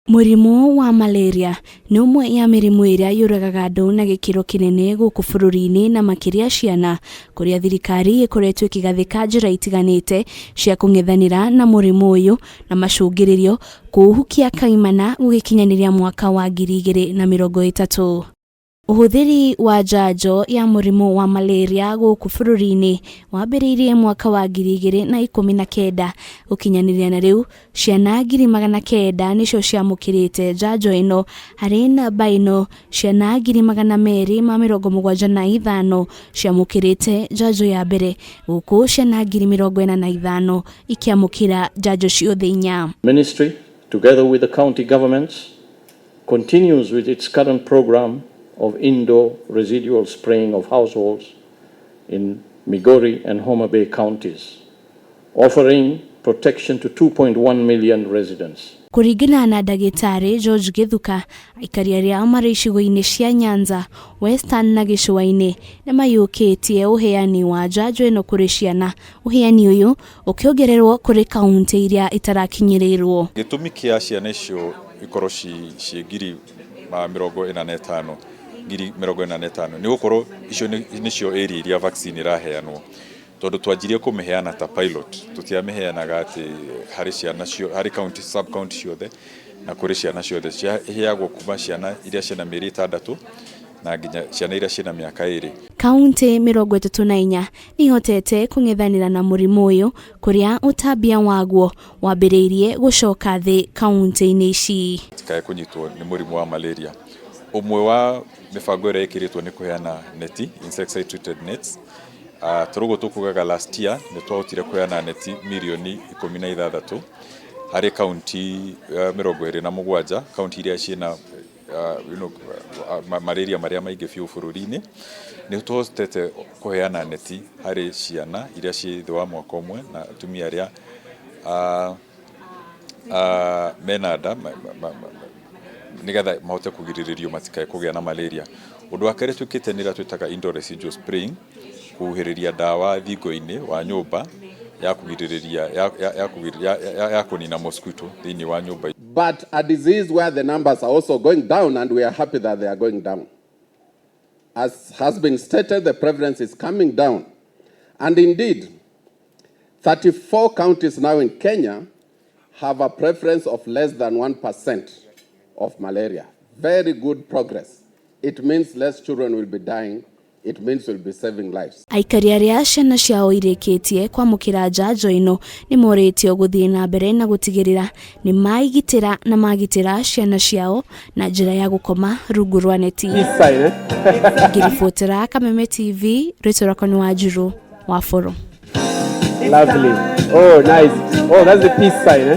Mũrimũ wa malaria nĩ ũmwe ya mĩrimũ ĩrĩa yũragaga andũ na gĩkĩro kĩnene gũkũ bũrũri-inĩ na makĩria ciana, kũrĩa thirikari ĩkoretwo ĩkĩgathĩka njĩra itiganĩte cia kũng'ethanĩra na mũrimũ ũyũ na macũngĩrĩrio kũũhukia kaimana gũgĩkinyanĩria mwaka wa 2030. Ũhũthĩri wa njanjo ya mũrimũ wa malaria gũkũ bũrũri-inĩ wambĩrĩirie mwaka wa 2019 gũkinyanĩria na rĩu ciana 900,000 nĩcio ciamũkĩrĩte njanjo ĩno. Harĩ namba ĩno, ciana 275,000 ciamũkĩrĩte njanjo ya mbere, gũkũ ciana 45,000 ikĩamũkĩra njanjo ciothe inya. Ministry, together with the county governments, continues with its current program of indoor residual spraying of households in Migori and Homa Bay counties, offering protection to 2.1 million residents. Kũringana na ndagĩtarĩ George Gĩthuka, aikari arĩa marĩ icigo-inĩ cia Nyanza, Western na gĩcũa-inĩ nĩ mayũkĩtie ũheani wa njanjo ĩno kũrĩ ciana, ũheani ũyũ ũkĩongererwo kũrĩ kaunti iria itarakinyĩrĩrwo. Gĩtũmi kĩa ciana icio ikorwo ciĩ 45,000, 45,000, nĩ gũkorwo icio nĩcio area iria vaccine ĩraheanwo, tondũ twanjirie kũmĩheana ta pilot. Tũtiamĩheanaga atĩ harĩ ciana cio, harĩ county, sub county ciothe na kũrĩ ciana ciothe. Iheagwo kuma ciana iria ciĩna mĩeri 6 na nginya ciana iria ciĩna mĩaka 2. Kaunti 34 nĩ ihotete kũng'ethanĩra na mũrimũ ũyũ, kũrĩa ũtambia waguo wambĩrĩirie gũcoka thĩ kaunti-inĩ ici. Tikae kũnyitwo nĩ mũrimũ wa malaria. Ũmwe wa mĩbango ĩrĩa ĩkĩrĩtwo nĩ kũheana neti, insecticide treated nets. Tũrũguo tũkugaga last year nĩ twahotire kũheana neti mirioni 16 harĩ kaunti 27, kaunti iria ciĩna malaria marĩa maingĩ biũ bũrũri-inĩ. Nĩ tũhotete kũheana neti harĩ ciana iria ciĩ thĩ wa mwaka 1 na atumia arĩa mena nda, nĩgetha mahote kũgirĩrĩrio matikae kũgĩa na malaria. Ũndũ wa kerĩ twĩkĩte nĩ ĩrĩa twĩtaga indoor residual spraying, kũhuhĩrĩria ndawa thingo-inĩ wa nyũmba ya kũgirĩrĩria ya kũnina mosquito thĩinĩ wa nyũmba. But a disease where the numbers are also going down, and we are happy that they are going down. As has been stated, the prevalence is coming down. And indeed, 34 counties now in Kenya have a prevalence of less than 1% of malaria. Very good progress. It means less children will be dying. It means we'll be saving lives. Aikari arĩa ciana ciao irĩkĩtie kwamũkĩra njanjo ĩno nĩ morĩtio gũthiĩ na mbere na gũtigĩrĩra nĩ maigitĩra na magitĩra ciana ciao na njĩra ya gũkoma rungu rwa neti. Ngĩribotera Kameme TV, rĩtwa rĩakwa nĩ Wanjiru wa Bũrũ. Lovely. Oh, nice. Oh, that's the peace sign, eh?